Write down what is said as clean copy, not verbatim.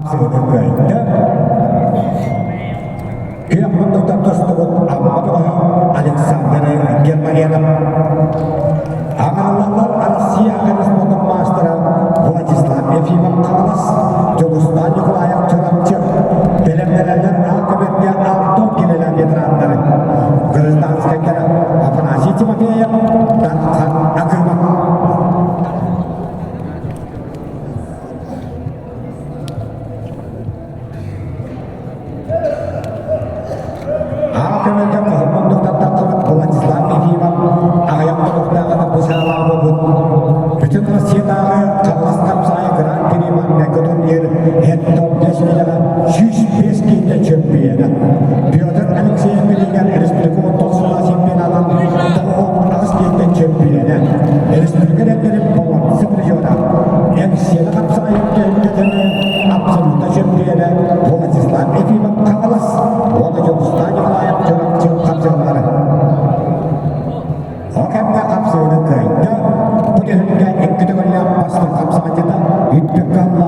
Хапсыһыыны кыайда. Күөх муннуктан тустубут Амма бөҕөһө Александр Гермогенов. Аҥарыллаллар Россия спортун маастара Владислав Ефимов Хаҥалас, Дьулустаан Николаев Чурапчы, бэлэмнэнэллэр аал көбүөргэ Алтон килэлээх ветераннары, гражданскайдара Афанасий Тимофеев, Дархан Акымов. Аал көмөлгө кыһыл муннуктан таххыбыт Владислав Ефимов аҕыйах хонуктааҕыта бу саалаҕа буолбут Бүтүн Россиятааҕы Хаҥалас хапсаайы Гран-при маҥнайгы турнир 75 киилэҕэ 105 киилэ чөмпүйүөнэ. Петр Алексеев билигин республика 19 чемпионатын 98 киилэ чөмпүйүөнэ. Республика ректорын Полонцы призера. Эҥсиэли хапсаҕайын кэлгэтэн абсолютно чөмпүйүөнэ Владислав Ефимов Хаҥалас уонна Дьулустаан Николаев Чурапчы хапсыһаллара. Ол кэмҥэ хапсыһыыны кыайда. Бу түһүлгэ икки төгүллээх бастыҥ хапсаҕайдьыта Үттүк Калла.